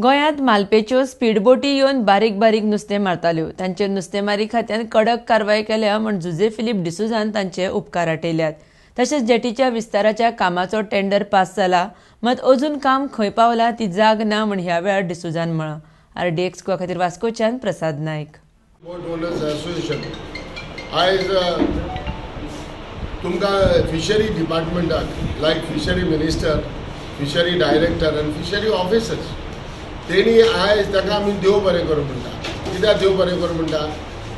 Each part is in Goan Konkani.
गोंयांत मालपेच्यो स्पीडबोटी येवन बारीक बारीक नुस्तें मारताल्यो. तांचेर नुस्तेमारी खात्यान कडक कारवाय केल्या म्हूण जुझे फिलीप डिसोझान तांचे उपकार आटयल्यात. तशेंच जेटीच्या विस्ताराच्या कामाचो टेंडर पास जाला, मात अजून काम खंय पावला ती जाग ना म्हूण ह्या वेळार डिसोझान म्हळां. आरडीएक्स गोवा खातीर वास्कोच्यान Prasad Naik. Boat owners association आयज तुमकां फिशरी डिपार्टमेंटाक, like fishery minister, fishery director आनी फिशरी ऑफिसर्स, तेणी आयज ताका आमी देव बरें करूं म्हणटा. कित्याक देव बरें करूं म्हणटा?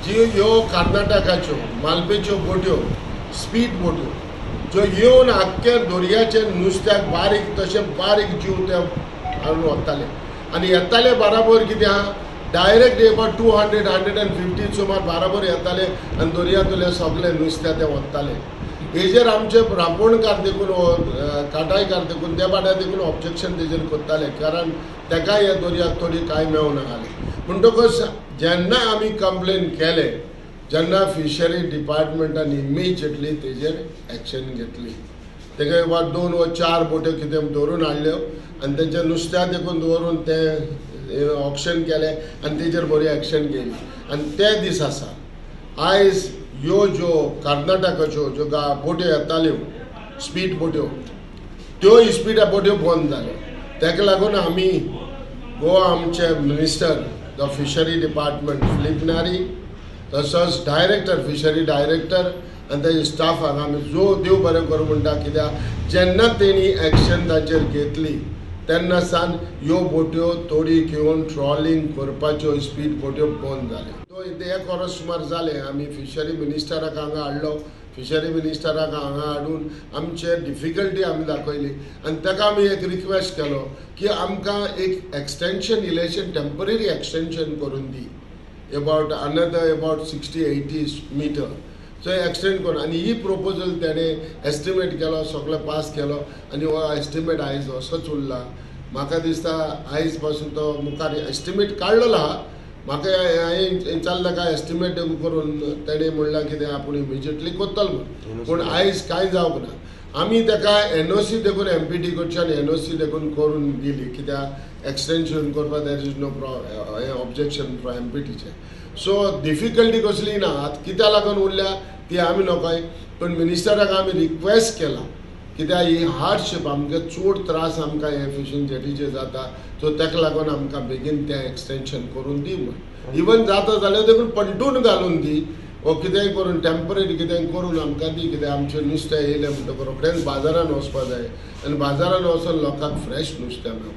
जी ह्यो कर्नाटकाच्यो मालपेच्यो बोट्यो, स्पीड बोट्यो ज्यो येवन आख्ख्या दर्याचे नुस्त्याक बारीक तशें बारीक जीव ते हाडून वताले आनी येताले बराबर कितें आहा, डायरेक्ट एबाउट 200, 150 सुमार बाराबर येताले आनी दर्यांतले सगळे नुस्त्या ते वताले. हेजेर आमचे रांपोणकार देखून, काटायकार देखून, त्या पाट्यार देखून ऑब्जेक्शन तेजेर करताले, कारण तेकाय ह्या दर्याक थोडी कांय मेळना जालें. म्हणटकच जेन्ना आमी कंप्लेन केले, जेन्ना फिशरी डिपार्टमेंटान इमिजिएटली तेजेर एक्शन घेतली. तेका वा दोन वा चार बोट्यो कितें धरून हाडल्यो आनी तेंच्या नुस्त्या देखून दवरून तें ऑक्शन केलें आनी तेजेर बरी एक्शन घेयली. आनी ते दीस आसा, आयज ह्यो ज्यो कर्नाटकाच्यो ज्यो बोट्यो येताल्यो, स्पीड बोट्यो, त्यो स्पीड बोट्यो बंद जाल्यो. ताका लागून आमी गोवा आमचे minister the fishery department Filipe नारी, तसोच डायरेक्टर, फिशरी डायरेक्टर आनी तेजे स्टाफाक आमी जो देव बरें करूं म्हणटा, कित्याक जेन्ना तेणी एक्शन ताचेर घेतली तेन्ना सान ह्यो बोट्यो तोडी घेवन ट्रॉलिंग करपाच्यो स्पीड बोट्यो बंद जाल्यो. तो एक वर्स सुमार जालें, आमी फिशरी मिनिस्टराक हांगा हाडलो. फिशरी मिनिस्टराक हांगा हाडून आमचे डिफिकल्टी आमी दाखयली आनी ताका आमी एक रिक्वेस्ट केलो की आमकां एक एक्सटेंशन, इलेक्शन टेंपररी एक्सटेंशन करून दी, about another about 60-80 meter, so extend करून. आनी ही प्रोपोजल तेणें एस्टिमेट केलो, सगळें पास केलो आनी हो एस्टिमेट आयज असोच उरला. म्हाका दिसता आयज पासून तो मुखार एस्टिमेट काडलेलो आहा. म्हाका हांवें विचारलें काय एस्टिमेट करून, तेणें म्हणलां कितें आपूण इमिजिएटली करतलो म्हूण, पूण आयज कांय जावंक ना. आमी ताका एनओसी देखून, एमपीटी कडच्यान एनओसी देखून करून दिली, कित्याक एक्सटेंशन करपाक there is no हें ऑब्जेक्शन फ्रॉम एमपीटीचें. सो डिफिकल्टी कसली ना. आतां कित्याक लागून उरल्या ती आमी नोकय, पूण मिनिस्टराक आमी रिक्वेस्ट केला, कित्याक ही हार्डशीप आमकां चड त्रास आमकां हे फिशींग जेटीचेर जाता, सो ताका लागून आमकां बेगीन तें एक्सटेंशन करून दी म्हूण. इवन जाता जाल्यार देखून पंटून घालून दी वो कितेंय करून, टेंपररी कितेंय करून आमकां दी, कित्याक आमचें नुस्तें येयलें म्हणटकच रोखडेंच बाजारान वचपा जाय आनी बाजारान वचून लोकांक फ्रेश नुस्तें मेळपाक.